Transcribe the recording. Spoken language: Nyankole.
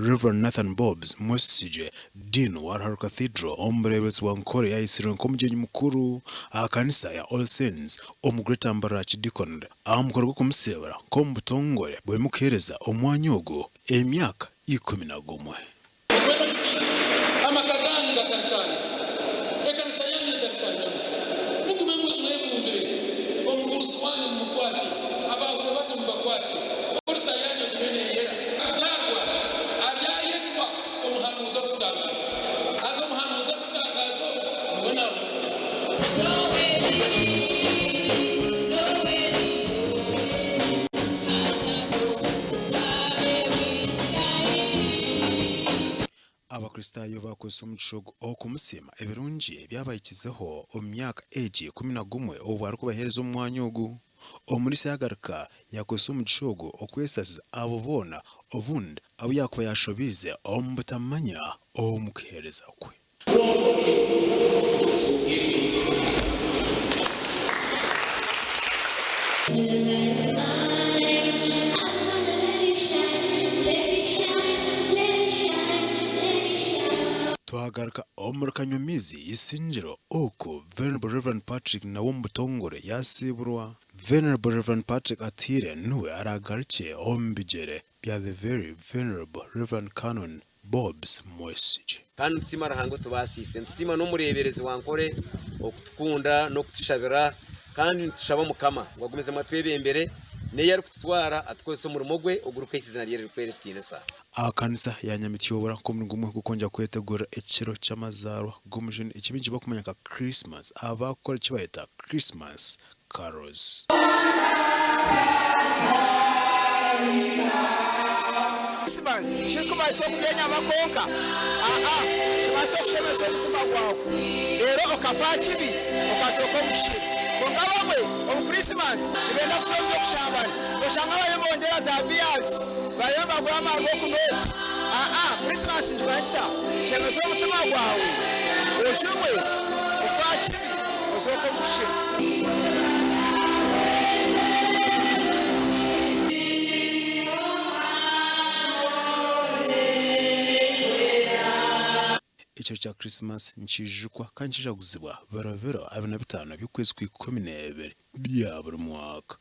Rev. Nathan Bobbs Mwesigye, Dean wa Ruharo Cathedral omu bureeberezi bwa Nkore yaayetsirwe nk'omugyenyi mukuru aha kanisa ya All Saints omu Greater Mbarara Archdeaconry aha mukoro gw'okumusiibura nk'omu butongore bw'omukuheereza omwanya ogu emyaka 11. Mbwenu omusiime, amaka gaanyu gataritaana, ekanisa yaanyu etaritaanamu. Mugume mwebumbire, omugurusi waanyu mumukwate, abaahurire baanyu mubakwate, orita yaanyu egume neeyera. Azaarwa aryayetwa omuhanuuzi orikutangaaza, haza omuhanuuzi orikutangaaza ogwo niwe naamusigira. Abakristaayo baakozesa omugisha ogu okumusiima ebirungi ebi abahikizeho omu myaka egi 11 obu arikubaheereza omu mwanya ogu. Omuriisa yaagaruka yaakozesa omugisha ogu okwesaasiza abo boona obundi abu yaakuba yaashobiize omu butamanya omu kuheereza kwe. Twagaruka omuri Kanyumizi Isingiro oku Venerable Rev. Patrick nawe omu butongore yasiiburwa. Venerable Rev. Patrick Atiire niwe araagarukye omu bigyere bya The Very Venerable Rev. Canon Bobs Mwesigye. Kandi nitusiima Ruhanga otubaasiise. Nitusiima n'omureeberezi wa Nkore okutukunda n'okutushabira kandi nitushaba Mukama ngu agumizemu atwebembere n'ei arikututwara atukozese omurimo gwe ogurikuhaisa eiziina rye eririkwera ekitiinisa. Aha kanisa ya Nyamityobora nk'omurimo gumwe gw'okwongyera kwetegurira ekiro ky'amazaarwa g'omujuni eki baingi barikumanya nka Christmas abakukora eki bayeta Christmas Carols. Christmas kirikubaasa okurya enyama kwonka? Aa, kibaasa okushemeza omutima gwawe reero okafa aha kibi okazooka omu kishiri. Kwonka abamwe omu Christmas nibenda kuza omu by'okushambana, oshanga bariyo nibongyera za beers, bariyo nibagura amaarwa oku n'oku. Aa, Christmas nikimanyisa shemeza omutima gwawe, ojumwe, ofe aha kibi. Ozooke omu kukira. Ekiro kya Krisimasi nikiijukwa kandi nikijaguzibwa buri biro 25 by'okwezi kwa 12 bya buri mwaka.